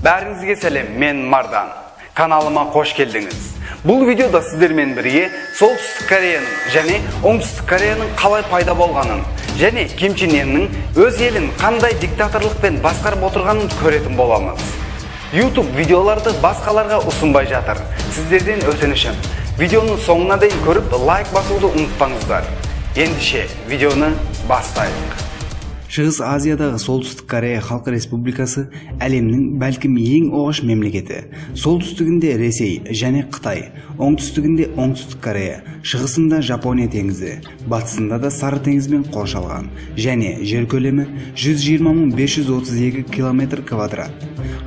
Бәріңізге сәлем, мен Мардан. Каналыма қош келдіңіз. Бұл видеода сіздермен бірге Солтүстік Кореяның және Оңтүстік Кореяның қалай пайда болғанын және Ким Чен Ынның өз елін қандай диктаторлықпен басқарып отырғанын көретін боламыз. YouTube видеоларды басқаларға ұсынбай жатыр. Сіздерден өтінішім, видеоның соңына дейін көріп, лайк басуды ұмытпаңыздар. Ендеше, видеоны бастайық. Шығыс Азиядағы Солтүстік Корея Халық Республикасы әлемнің бәлкім ең оғаш мемлекеті. Солтүстігінде Ресей және Қытай, оңтүстігінде Оңтүстік Корея, шығысында Жапония теңізі, батысында да Сары теңізбен қоршалған және жер көлемі 120 532 километр квадрат.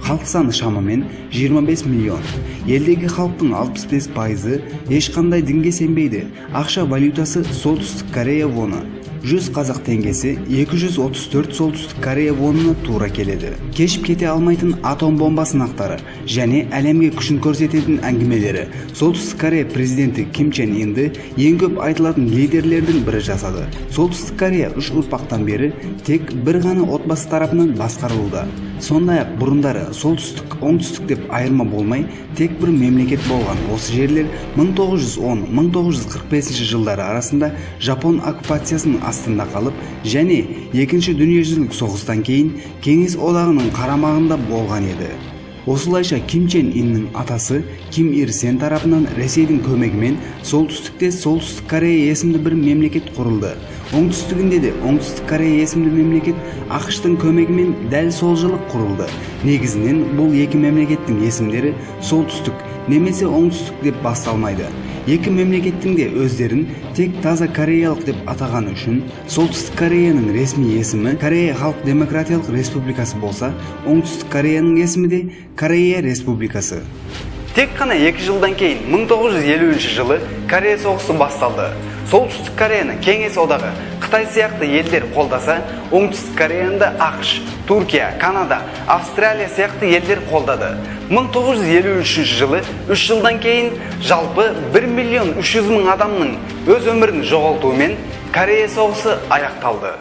Халық саны шамамен 25 миллион. Елдегі халықтың 65%-ы ешқандай дінге сенбейді. Ақша валютасы Солтүстік Корея воны. 100 қазақ теңгесі 234 Солтүстік Корея вонына тура келеді. Кешіп кете алмайтын атом бомба сынақтары және әлемге күшін көрсететін әңгімелері Солтүстік Корея президенті Ким Чен Ынды ең көп айтылатын лидерлердің бірі жасады. Солтүстік Корея үш ұрпақтан бері тек бір ғана отбасы тарапынан басқарылуда. Сондай-ақ бұрындары солтүстік, оңтүстік деп айырма болмай, тек бір мемлекет болған. Осы жерлер 1910-1945 жылдары арасында жапон оккупациясының астында қалып және Екінші дүниежүзілік соғыстан кейін Кеңес Одағының қарамағында болған еді. Осылайша, Ким Чен Иннің атасы Ким Ир Сен тарапынан Ресейдің көмегімен солтүстікте Солтүстік Корея есімді бір мемлекет құрылды. Оңтүстігінде де Оңтүстік Корея есімді мемлекет АҚШ-тың көмегімен дәл сол жылы құрылды. Негізінен бұл екі мемлекеттің есімдері солтүстік немесе оңтүстік деп басталмайды. Екі мемлекеттің де өздерін тек таза кореялық деп атағаны үшін Солтүстік Кореяның ресми есімі Корея Халық Демократиялық Республикасы болса, Оңтүстік Кореяның есімі де Корея Республикасы. Тек қана 2 жылдан кейін, 1950 жылы Корея соғысы басталды. Солтүстік Кореяны Кеңес Одағы, Қытай сияқты елдер қолдаса, Оңтүстік Кореяны да АҚШ, Түркия, Канада, Австралия сияқты елдер қолдады. 1953 жылы, 3 жылдан кейін, жалпы 1 миллион 300 мың адамның өз өмірін жоғалтуымен Корея соғысы аяқталды.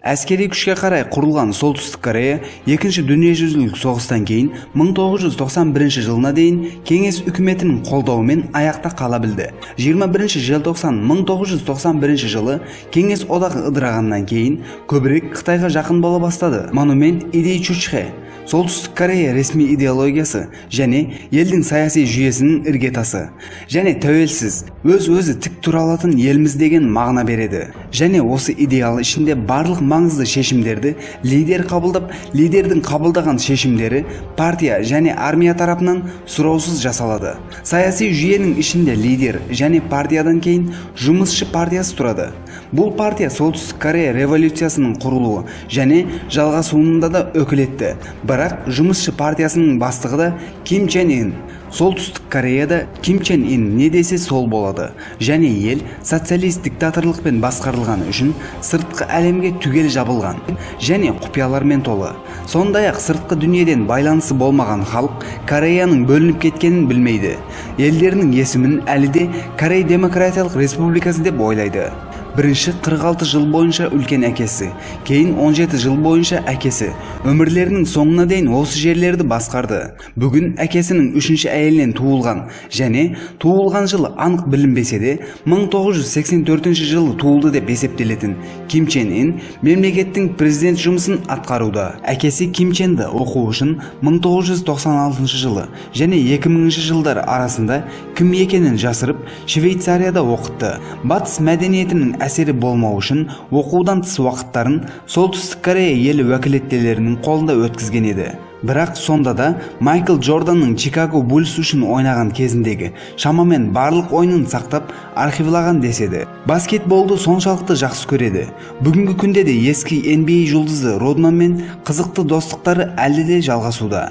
Әскери күшке қарай құрылған Солтүстік Корея Екінші дүниежүзілік соғыстан кейін 1991 жылына дейін Кеңес үкіметінің қолдауымен аяқта қала білді. 21 желтоқсан 1991 жылы Кеңес Одағы ыдырағаннан кейін көбірек Қытайға жақын бола бастады. Монумент идей Чучхе. Солтүстік Корея ресми идеологиясы және елдің саяси жүйесінің іргетасы және тәуелсіз, өз-өзі тік тұра алатын елміз деген мағына береді. Және осы идеал ішінде барлық маңызды шешімдерді лидер қабылдап, лидердің қабылдаған шешімдері партия және армия тарапынан сұраусыз жасалады. Саяси жүйенің ішінде лидер және партиядан кейін Жұмысшы партиясы тұрады. Бұл партия Солтүстік Корея революциясының құрылуы және жалғасуында да өкілетті. Бірақ Жұмысшы партиясының бастығы да Ким Чен Ын. Солтүстік Кореяда Ким Чен Ын не десе, сол болады. Және ел социалист диктаторлықпен басқарылғаны үшін сыртқы әлемге түгел жабылған және құпиялармен толы. Сондай-ақ сыртқы дүниеден байланысы болмаған халық Кореяның бөлініп кеткенін білмейді. Елдерінің есімін әлі де Корей Демократиялық Республикасы деп ойлайды. Бірінші 46 жыл бойынша үлкен әкесі, кейін 17 жыл бойынша әкесі өмірлерінің соңына дейін осы жерлерді басқарды. Бүгін әкесінің үшінші әйелінен туылған және туылған жылы анық білінбесе де, 1984 жылы туылды деп есептелетін Ким Чен Ын мемлекеттің президент жұмысын атқаруда. Әкесі Ким Ченді оқу үшін 1996 жылы және 2000 жылдар арасында кім екенін жасырып, Швейцарияда оқытты. Батыс мәдениетінің әсері болмау үшін оқудан тыс уақыттарын Солтүстік Корея елі уәкілеттілерінің қолында өткізген еді. Бірақ сонда да Майкл Джорданның Чикаго Буллс үшін ойнаған кезіндегі шамамен барлық ойынын сақтап, архивлаған деседі. Баскетболды соншалықты жақсы көреді. Бүгінгі күнде де ескі NBA жұлдызы Родманмен қызықты достықтары әлі де жалғасуда.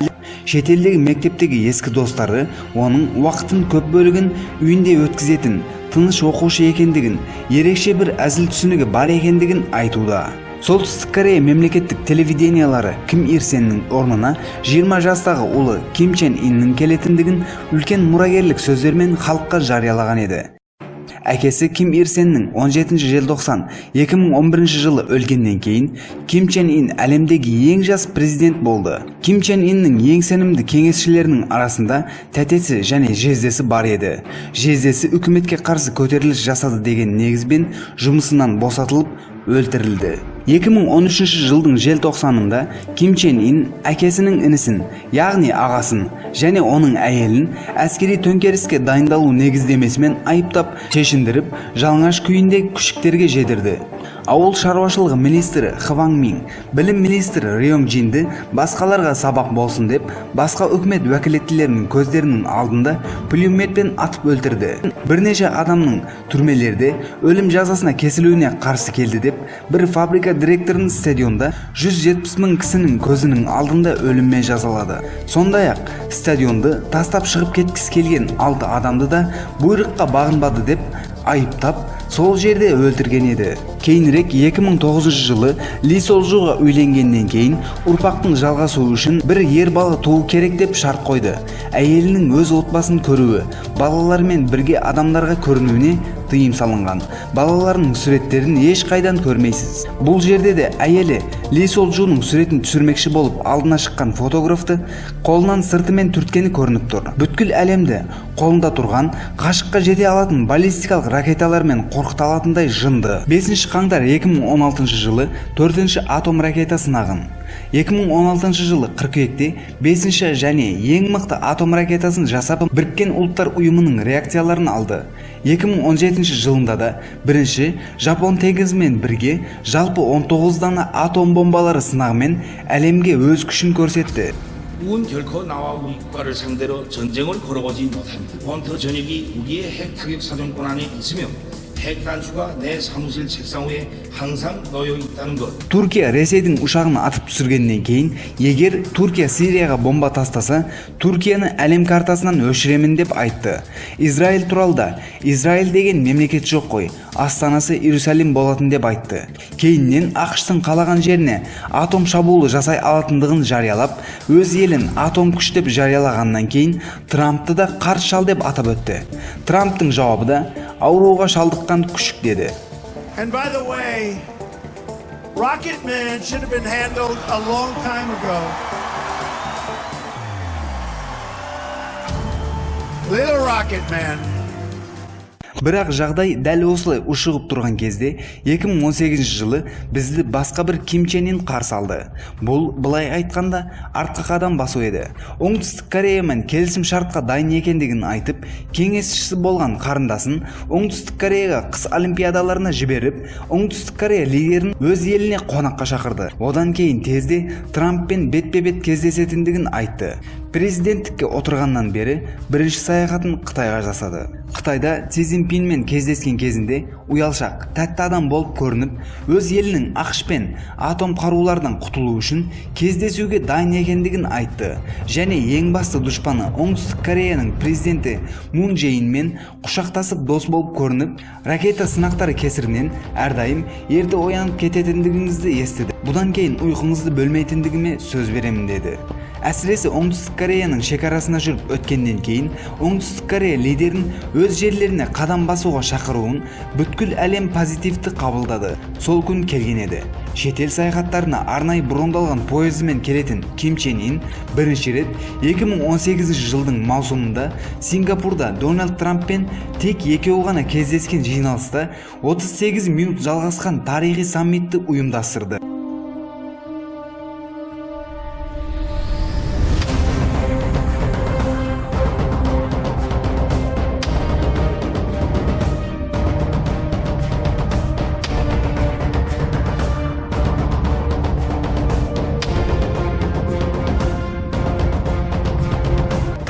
Шетелдегі мектептегі ескі достары оның уақытын көп бөлігін үйінде өткізетін тыныш оқушы екендігін, ерекше бір әзіл түсінігі бар екендігін айтуда. Солтүстік Корея мемлекеттік телевидениялары Ким Ир Сеннің орнына 20 жастағы ұлы Ким Чен Иннің келетіндігін үлкен мұрагерлік сөздермен халыққа жариялаған еді. Әкесі Ким Ир Сеннің 17 желтоқсан 2011 жылы өлгеннен кейін Ким Чен Ин әлемдегі ең жас президент болды. Ким Чен Иннің ең сенімді кеңесшілерінің арасында тәтесі және жездесі бар еді. Жездесі үкіметке қарсы көтеріліс жасады деген негізбен жұмысынан босатылып, өлтірілді. 2013 жылдың желтоқсанында Ким Чен Ин әкесінің інісін, яғни ағасын және оның әйелін әскери төңкеріске дайындалу негіздемесімен айыптап, шешіндіріп, жалаңаш күйінде күшіктерге жедірді. Ауыл шаруашылығы министрі Хван Мин, білім министрі Рёng Джинді басқаларға сабақ болсын деп, басқа үкімет уәкілеттілерінің көздерінің алдында пулеметпен атып өлтірді. Бірнеше адамның түрмелерде өлім жазасына кесілуіне қарсы келді деп, бір фабрика директорын стадионда 170 мың кісінің көзінің алдында өліммен жазалады. Сондай-ақ стадионды тастап шығып кеткісі келген алты адамды да бұйрыққа бағынбады деп айыптап, сол жерде өлтірген еді. Кейінірек 2009 жылы Ли Солжуға үйленгеннен кейін ұрпақтың жалғасуы үшін бір ер бала туу керек деп шарт қойды. Әйелінің өз отбасын көруі, балаларымен бірге адамдарға көрінуіне тыйым салынған. Балаларының суреттерін ешқайдан көрмейсіз. Бұл жерде де әйелі Ли Солжуның суретін түсірмекші болып алдына шыққан фотографты қолынан сыртымен түрткені көрініп тұр. Бүткіл әлемді қолында тұрған қашыққа жете алатын баллистикалық ракеталармен қорқыта алатындай жынды. 5 қаңтар 2016 жылы төртінші атом ракета сынағын, 2016 жылы қыркүйекте бесінші және ең мықты атом ракетасын жасап, Біріккен Ұлттар Ұйымының реакцияларын алды. 2017 жылында да бірінші Жапон теңізімен бірге жалпы 19 дана атом бомбалары сынағымен әлемге өз күшін көрсетті. 미국은 결코 나와 우리 국가를 상대로 전쟁을 걸어보지 못합니다. 본토 전역이 우리의 핵 타격 사정권 안에 있으며 핵 단추가 내 사무실 책상 위에 항상 놓여 있다는 것. Түркия Ресейдің ұшағын атып түсіргеннен кейін, егер Түркия Сирияға бомба тастаса, Түркияны әлем картасынан өшіремін деп айтты. Израиль туралы да «Израиль деген мемлекет жоқ қой, астанасы Иерусалим болатын» деп айтты. Кейіннен АҚШ-тың қалаған жеріне атом шабуылы жасай алатындығын жариялап, өз елін атом күш деп жариялағаннан кейін Трампты да қарт шал деп атап өтті. Трамптың жауабы да «ауруға шалдыққан күшік» деді. And by the way, Rocket Man should have been handled a long time ago. Little Rocket Man. Бірақ жағдай дәл осылай ушығып тұрған кезде 2018 жылы бізді басқа бір Ким Чен Ын қарсы алды. Бұл былай айтқанда артқы қадам басу еді. Оңтүстік Кореямен келісім шартқа дайын екендігін айтып, кеңесшісі болған қарындасын Оңтүстік Кореяға қыс олимпиадаларына жіберіп, Оңтүстік Корея лидерін өз еліне қонаққа шақырды. Одан кейін тезде Трамппен бетпе-бет кездесетіндігін айтты. Президенттікке отырғаннан бері бірінші саяхатын Қытайға жасады. Қытайда Си Цзиньпинмен кездескен кезінде ұялшақ, тәтті адам болып көрініп, өз елінің АҚШ-пен атом қарулардан құтылу үшін кездесуге дайын екендігін айтты және ең басты дұшпаны Оңтүстік Кореяның президенті Мун Чже Инмен құшақтасып дос болып көрініп, ракета сынақтары кесірінен әрдайым ерте оянып кететіндігіңізді естідім, бұдан кейін ұйқыңызды бөлмейтіндігіме сөз беремін деді. Әсіресе Оңтүстік Кореяның шекарасына жүріп өткеннен кейін Оңтүстік Корея лидерін өз жерлеріне қадам басуға шақыруын бүткіл әлем позитивті қабылдады. Сол күн келген еді. Шетел саяхаттарына арнайы брондалған пойызымен келетін Ким Чен Ын бірінші рет 2018 жылдың маусымында Сингапурда Дональд Трамппен тек екеуі ғана кездескен жиналыста 38 минут жалғасқан тарихи саммитті ұйымдастырды.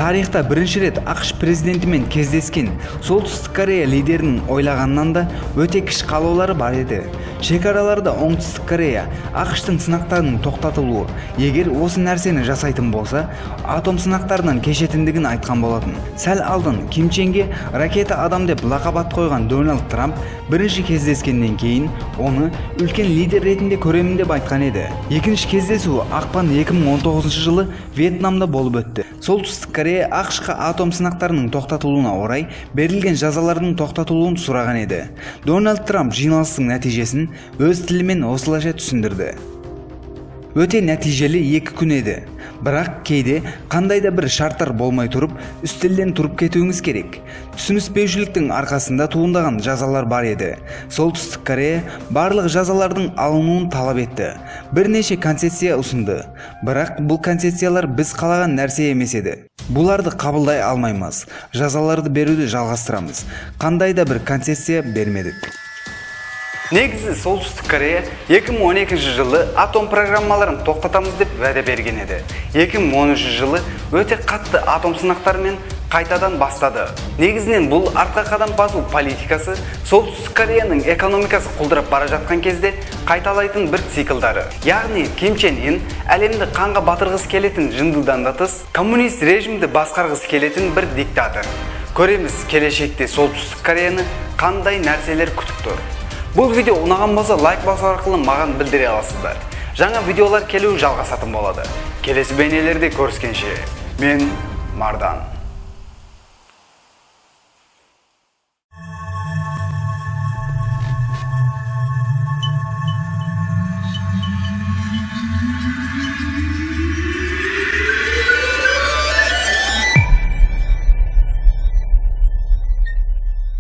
Тарихта бірінші рет АҚШ президентімен кездескен Солтүстік Корея лидерінің ойлағаннан да өте кіші қалаулары бар еді. Шекараларда Оңтүстік Корея АҚШ-тың сынақтарының тоқтатылуы, егер осы нәрсені жасайтын болса, атом сынақтарынан кешетіндігін айтқан болатын. Сәл алдын Ким Ченге ракета адам деп лақап ат қойған Дональд Трамп бірінші кездескеннен кейін оны үлкен лидер ретінде көремін деп айтқан еді. Екінші кездесу ақпан 2019 жылы Вьетнамда болып өтті. Солтүстік Корея Корея АҚШ-қа атом сынақтарының тоқтатылуына орай берілген жазалардың тоқтатылуын сұраған еді. Дональд Трамп жиналыстың нәтижесін өз тілімен осылайша түсіндірді: «Өте нәтижелі 2 күн еді, бірақ кейде қандай да бір шарттар болмай тұрып, үстелден тұрып кетуіңіз керек. Түсініспеушіліктің арқасында туындаған жазалар бар еді. Солтүстік Корея барлық жазалардың алынуын талап етті, бірнеше концессия ұсынды, бірақ бұл концессиялар біз қалаған нәрсе емес еді. Бұларды қабылдай алмаймыз. Жазаларды беруді жалғастырамыз. Қандай да бір концессия бермедік». Негізі, Солтүстік Корея 2012 жылы атом программаларын тоқтатамыз деп уәде берген еді. 2013 жылы өте қатты атом сынақтарымен қайтадан бастады. Негізінен, бұл артқа қадам басу политикасы Солтүстік Кореяның экономикасы құлдырап бара жатқан кезде қайталайтын бір циклдары. Яғни Ким Чен Ын әлемді қанға батырғысы келетін, жындыдан да тыс коммунист режимді басқарғысы келетін бір диктатор. Көреміз, келешекте Солтүстік Кореяны қандай нәрселер күтіп тұр. Бұл видео ұнаған болса, лайк басу арқылы маған білдіре аласыздар. Жаңа видеолар келуі жалғасатын болады. Келесі бейнелерде көріскенше, мен Мардан.